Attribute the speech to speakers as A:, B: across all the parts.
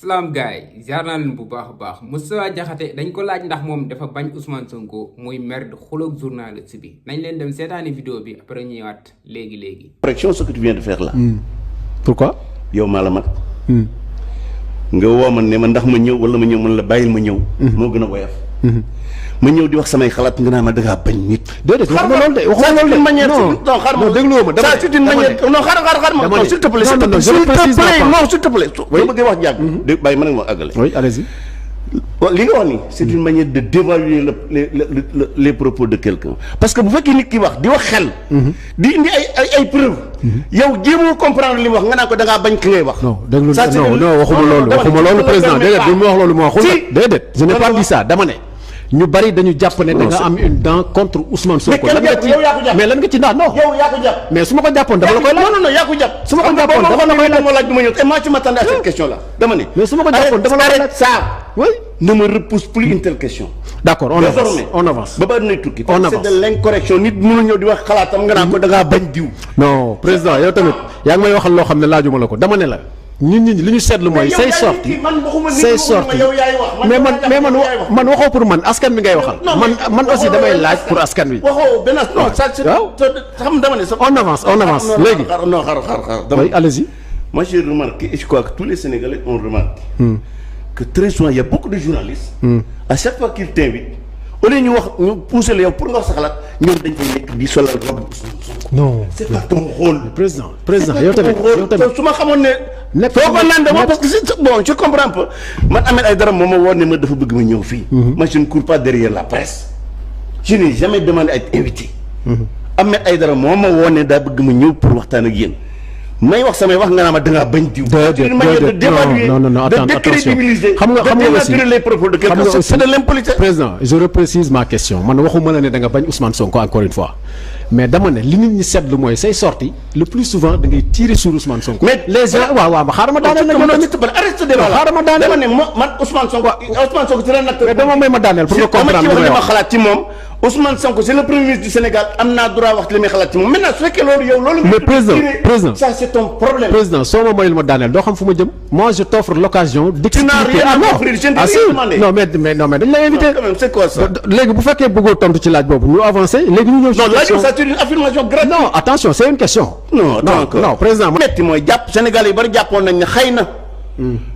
A: salaam gars yi jaar naa leen bu baax a baax Moustapha Diakhaté dañ ko laaj ndax moom dafa bañ Ousmane Sonko muy mer di xuloog journaliste bi nañ leen dem seetaani vidéo bi après ñëwaat léegi.
B: correction ce que tu viens de faire là.
C: Pourquoi.
B: yow maa la mag. nga woo ma ne ma ndax ma ñëw wala ma ñëw man la bàyyil ma ñëw. moo gën a woyof. ma ñëw di wax samay xalaat nga naa ma dangaa bañ nit.
C: déedéet waxuma loolu de waxuma loolu de
B: manière
C: non dégloo ma
B: ça c'est une manière non xaaral ma non s'il te plaît non s'il te plaît soo bëggee wax jàgg de bàyyi ma nag ma àggale.
C: oui allez-y.
B: li nga wax ni c'est une manière de dévaluer les propos de quelqu'un parce que bu fekkee nit ki wax di wax xel. di indi ay preuve yow jéemoo comprendre li mu wax nga naan ko da ngaa bañ ki ngay wax.
C: non déglu non waxuma loolu président déedéet du ma wax loolu ma waxul. déedéet je n'ai pas dit ça dama ne. ñu bari dañu jàpp ne da nga am une dent contre Ousmane Sonko. mais lan nga ci ndax non.
B: yow yaa ko jàpp.
C: mais su ma ko jàppoon dama la koy laaj.
B: non yaa ko jàpp.
C: su ma ko jàppoon dama la koy laaj
B: ma laaj du ma ñëw et moi tu m'attendais à cette question là dama ne.
C: mais su ma ko jàppoon dama la koy laaj
B: ça.
C: oui.
B: ne me repousse plus une telle question.
C: d'accord on avance.
B: ba ba nay tukki.
C: on avance
B: c'est de l'incorrection nit mënu ñëw di wax xalaatam nga naan ko da ngaa bañ diw.
C: non président yow tamit yaa ngi may waxal loo xam ne laajuma la ko dama ne la. ñun li ñu seetlu mooy say sorti mais man waxoo pour man askan bi ngay waxal. man aussi damay laaj pour askan wi.
B: waxoo benn non ça xam dama ne
C: on avance léegi.
B: non xaar
C: oui allez-y.
B: moi j'ai remarqué et je crois que tous les Sénégalais ont remarqué que très souvent il y a beaucoup de journalistes à chaque fois qu'ils t'invitent au lieu ñu wax ñu pousser la yow pour nga wax sa xalaat ñoom dañ koy nekk di solal robe.
C: non
B: c'est pas ton rôle.
C: président yow tamit
B: su ma xamoon ne. foo ko naan dama parce que c'est bon je comprends pas man Ahmed Aïdara moom ma woon ne ma dafa bëgg ma ñëw fii. moi je ne cours pas derrière la presse. je n'ai jamais demandé à être invité. Ahmed Aïdara moom ma woon ne daa bëgg ma ñëw pour waxtaan ak yéen. may wax samay wax nga naa ma dangaa bañ diw.
C: non attention xam nga aussi
B: c'est de l'impolitesse.
C: président je reprécise ma question man waxuma la ne da nga bañ Ousmane Sonko encore une fois mais dama ne li nit ñi seetlu mooy say sorties le plus souvent da ngay tirer sur Ousmane Sonko.
B: mais
C: les gens waaw xaaral ma daaneel nag
B: arrête débat
C: xaaral ma daaneel
B: dama ne man Ousmane Sonko c'est un acteur.
C: mais dama may ma daaneel pour nga comprendre li may wax
B: xalaat ci moom Ousmane Sonko c'est le premier ministre du Sénégal am naa droit wax li may xalaat ci moom maintenant su fekkee loolu yow loolu.
C: mais président
B: ça c'est ton problème.
C: président soo ma mayul ma daaneel doo xam fu ma jëm. moi je t'offre l'occasion d'expliquer. non mais dañ lay invité.
B: quand même c'est quoi ça.
C: léegi bu fekkee bëggoo tontu ci laaj boobu ñu avancer léegi ñu ñëw.
B: non laaj ça c'est une affirmation gratuite.
C: non attention c'est une question. non président.
B: metti mooy jàpp Sénégal yi bari jàppoon nañ ne xëy na.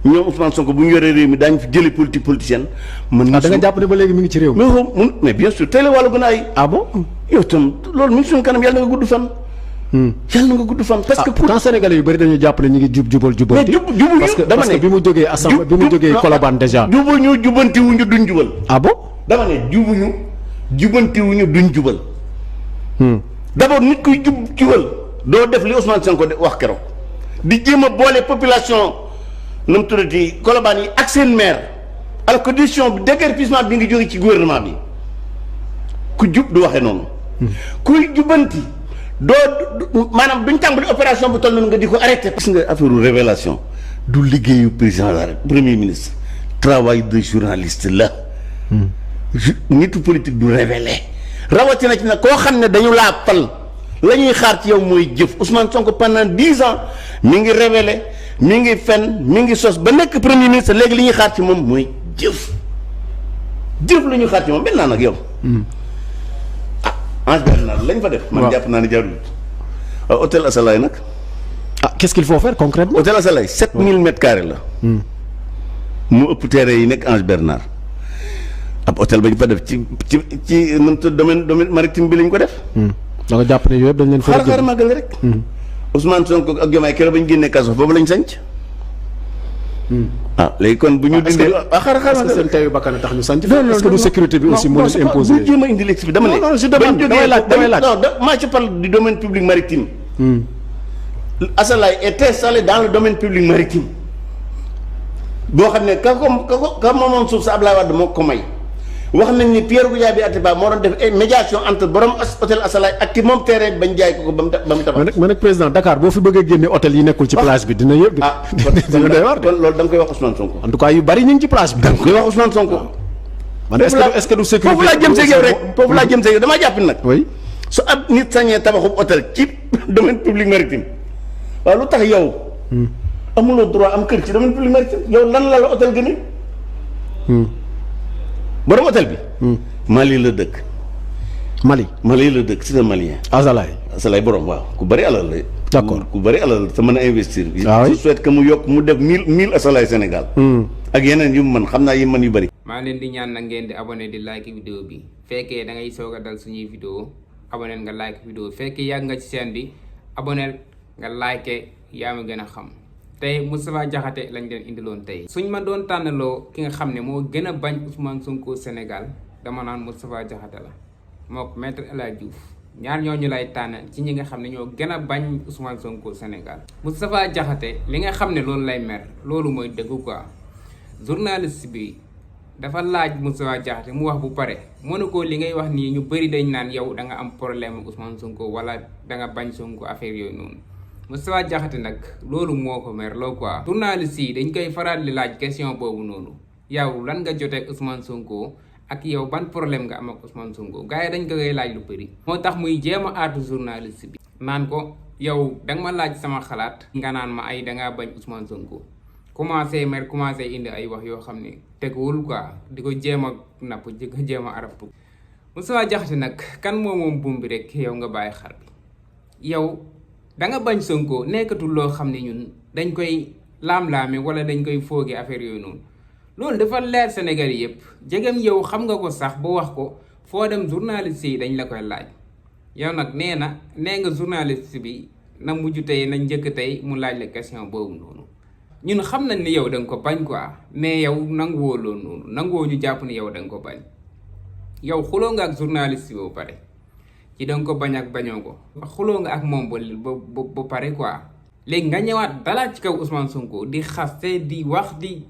B: ñoom Ousmane Sonko bu ñu yoree réew mi daañu fi jëlee politique politicienne.
C: da nga jàpp ne ba léegi mi ngi ci réew mi.
B: mais bien sûr tey la wàllu gën a ay.
C: ah bon.
B: yow tam loolu mi ngi suñu kanam yàlla na nga gudd fan. yàlla na nga gudd fan. parce que
C: pourtant sénégalais yu bëri dañu jàpp ne ñu ngi jubanti.
B: mais jubuñu
C: parce que bi mu jógee assemblée bi mu jógee Colobane déjà.
B: jubuñu jubantiwuñu duñ jubal.
C: ah bon.
B: dama ne jubantiwuñu duñ jubal. d'abord nit kuy jubal doo def li Ousmane Sonko de wax keroog di jéem a boole population. na mu tuddati Colobane yi ak seen maire alors que décision bi déguerpissement bi ngi jóge ci gouvernement bi ku jub du waxee noonu. kuy jubanti doo maanaam duñ tàmbali opération bu toll noonu nga di ko arrêté. parce que affaire révélation du liggéeyu président la premier ministre travail de journaliste la. nitu politique du révélé rawatina ci nag koo xam ne dañu laa fal la ñuy xaar ci yow mooy jëf Ousmane Sonko pendant 10 ans mi ngi révélé. mi ngi fen mi ngi sos ba nekk premier ministre léegi li ñuy xaar ci moom mooy jëf la ñuy xaar ci moom maintenant nag yow. Ange Bernard lañ fa def. man jàpp naa ne jarul. hôtel Asalaay nag.
C: qu'est-ce qu'il faut faire concrètement.
B: hôtel Asalaay 7000 mètres carrés la. mu ëpp terrain yi nekk Ange Bernard. ab hôtel ba ñu fa def ci domaine maritime bi lañ ko def.
C: da nga jàpp ne yooyu yëpp dañ leen fa
B: xaar màggal rek. Ousmane Sonko ak Diomaye keroog ba ñu génnee kaso boobu lañ sanc. léegi kon bu ñu dindee.
C: est-ce que seen teyu bakkan tax ñu sanc. est-ce que du sécurité bi aussi moo leen imposé.
B: bu jéem a indi l'explication dama ne.
C: non je demande damay laaj.
B: non moi je parle du domaine public maritime. Asalaay est installé dans le domaine public maritime. boo xam ne ka moomoon suuf sa Ablaye Wade moo ko may. wax nañ ni Pierre Goudiaby Atepa moo doon def médiation entre borom hôtel Asalaay ak ki moom terrain bañ jaay ko ba mu tabax.
C: mais nag président Dakar boo fi bëggee génne hôtel yi nekkul ci plage bi dina yëpp. dina doy waar de.
B: kon loolu da nga koy wax Ousmane Sonko.
C: en tout cas yu bari ñu ngi ci plage bi.
B: da nga koy wax Ousmane Sonko.
C: man est-ce que du sécurité.
B: foofu laa jëm seeg yow rek foofu laa jëm seeg yow damaa jàpp nag.
C: oui
B: su ab nit sañee tabaxub hôtel ci domaine public maritime waaw lu tax yow. amuloo droit am kër ci domaine public maritime yow lan la hôtel gëni borom hôtel bi Mali la dëkk Mali la dëkk c'est un malien Azalaï borom waaw ku bëri alal la
C: d'accord
B: ku bëri alal te mën a investir
C: je
B: souhaite que mu yokk mu def 1000 Azalaï Sénégal ak yeneen yu mu mën xam naa yi mën yu bëri
A: maa leen di ñaan nag ngeen di abonné di like vidéo bi fekkee da ngay soog a dal suñuy vidéo abonné nga like vidéo fekkee yàgg nga ci chaîne bi abonné nga like yaa ma gën a xam tey Moustapha Diakhaté lañ leen indiloon tey suñ ma doon tànnaloo ki nga xam ne moo gën a bañ Ousmane Sonko Sénégal dama naan Moustapha Diakhaté la mook Maître El Hadji Diouf ñaar ñooñu lay tànn ci ñi nga xam ne ñoo gën a bañ Ousmane Sonko Sénégal Moustapha Diakhaté li nga xam ne loolu lay mer loolu mooy dëgg quoi journaliste bi dafa laaj Moustapha Diakhaté mu wax bu pare mënu ko li ngay wax nii ñu bëri dañ naan yow da nga am problème Ousmane Sonko wala da nga bañ Sonko affaire yooyu noonu Moustapha Diakhaté nag loolu moo ko mer loo quoi journaliste yi dañ koy faral di laaj question boobu noonu yow lan nga jotee Ousmane Sonko ak yow ban problème nga am ak Ousmane Sonko gars yi dañ ko koy laaj lu bëri moo tax muy jéem a aatu journaliste bi naan ko yow danga ma laaj sama xalaat nga naan ma ay dangaa bañ Ousmane Sonko commencé indi ay wax yoo xam ne teguwul quoi di ko jéem a napp di ko jéem a arabtu Moustapha Diakhaté nag kan moom buum bi rek yow nga bàyyi xar bi yow danga bañ Sonko nekkatul loo xam ne ñun dañ koy laam-laame wala dañ koy fooge affaire yooyu noonu loolu dafa leer Sénégal yëpp jegem yow xam nga ko sax ba wax ko foo dem journaliste yi dañ la koy laaj yow nag nee nga journaliste bi na mujj tey na njëkk tey mu laaj la question boobu noonu ñun xam nañ ni yow da nga ko bañ quoi mais yow nanguwoo loolu noonu nanguwoo ñu jàpp ni yow da nga ko bañ yow xuloo nga ak journaliste bi ba pare ci da nga ko bañ ak bañoo ko xuloo nga ak moom ba pare quoi léegi nga ñëwaat dalaat ci kaw Ousmane Sonko di xaste di wax di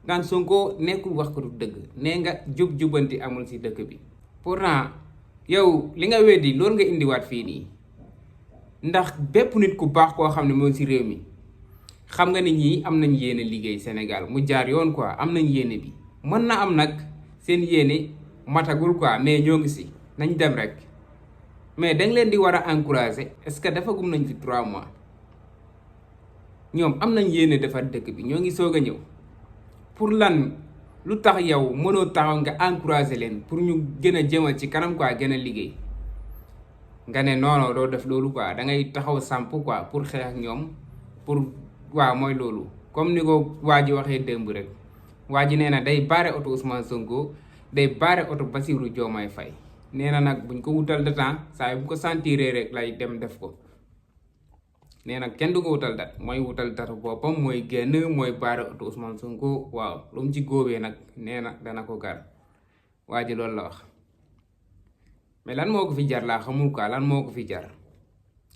A: naan Sonko nekkul wax ko du dëgg nee nga jub-jubanti amul si dëkk bi pourtant yow li nga weddi loolu nga indiwaat fii nii ndax bépp nit ku baax koo xam ne moom si réew mi xam nga ni ñii am nañ yéene liggéey Sénégal mu jaar yoon quoi am nañ yéene bi mën na am nag seen yéene matagul quoi mais ñoo ngi si nañ dem rek mais dañ leen di war a encourager est-ce que dafa gum nañ fi 3 mois ñoom am nañ yéene defar dëkk bi ñoo ngi soog a ñëw pour lan lu tax yow mënoo taxaw nga encourager leen pour ñu gën a jëmal ci kanam quoi gën a liggéey nga ne non doo def loolu quoi da ngay taxaw samp quoi pour xeex ak ñoom pour waaw mooy loolu comme ni ko waa ji waxee démb rek waa ji nee na day baare oto Ousmane Sonko day baare oto Bassirou Diomaye Faye nee na nag buñ ko wutal de temps saa yu bu ko sentiree rek lay dem def ko nee na kenn du ko wutal dat mooy wutal datu boppam mooy génn mooy baare oto Ousmane Sonko waaw lu mu ci góobee nag nee na dana ko gar waa ji loolu la wax mais lan moo ko fi jar laa xamul quoi lan moo ko fi jar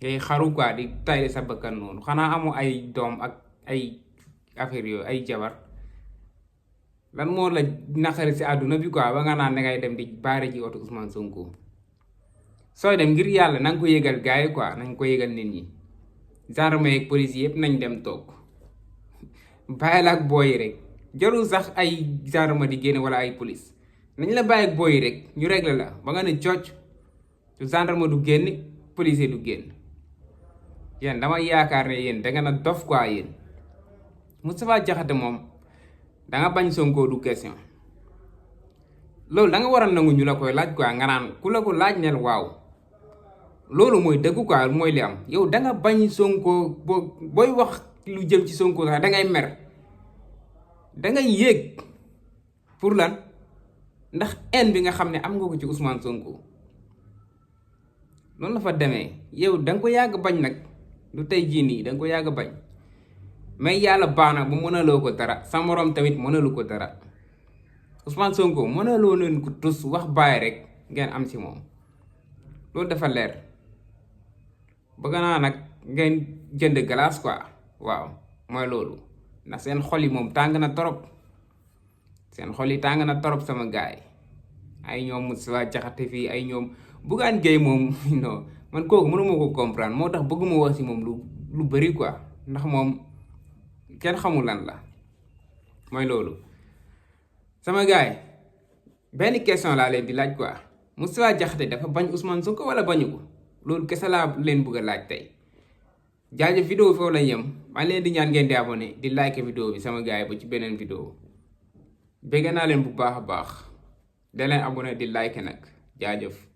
A: ngay xaru quoi di tayli sa bakkan noonu xanaa amu ay doom ak ay affaire yooyu ay jabar lan moo la naqari si àdduna bi quoi ba nga naan dangay dem di baare ji oto Ousmane Sonko sooy dem ngir yàlla na nga ko yëgal gars yi quoi nañ ko yëgal nit ñi gendarme ak police yëpp nañ dem toog bàyyi la ak booyi rek jarul sax ay gendarme di génne wala ay police nañ la bàyyi ak booyi rek ñu réglé la ba nga ne cooc gendarme du génn police du génn yéen dama yaakaar ne yéen da nga na dof quoi yéen Moustapha Diakhaté moom da nga bañ Sonko du question loolu da nga war a nangu ñu la koy laaj quoi nga naan ku la ko laaj neel waaw loolu mooy dëgg quoi mooy li am yow da nga bañ Sonko booy wax lu jëm ci Sonko sax da ngay mer da ngay yéeg pour lan ndax haine bi nga xam ne am nga ko ci Ousmane Sonko noonu la fa demee yow da nga ko yàgg bañ nag du tey jii nii da nga ko yàgg bañ mais yàlla baax na bu mënaloo ko dara sa morom tamit mënalu ko dara Ousmane Sonko mënaloo leen ko tus wax bàyyi rek ngeen am ci moom loolu dafa leer bëgg naa nag ngeen jënd glace quoi waaw mooy loolu ndax seen xol yi moom tàng na torop seen xol yi tàng na torop sama gaay ay ñoom Moustapha Diakhaté fii ay ñoom Bougane Gueye moom non man kooku mënuma ko comprendre moo tax bëgguma wax ci moom lu bëri quoi ndax moom kenn xamul lan la mooy loolu sama gaay benn question laa leen di laaj quoi Moustapha Diakhaté dafa bañ Ousmane Sonko wala bañu ko loolu kese laa leen bëgg a laaj tey jaajëf vidéo foofu la yem maa ngi leen di ñaan ngeen di abonné di like vidéo bi sama gars yi ba ci beneen vidéo bëgg naa leen bu baax a baax da leen abonné di like nag jaajëf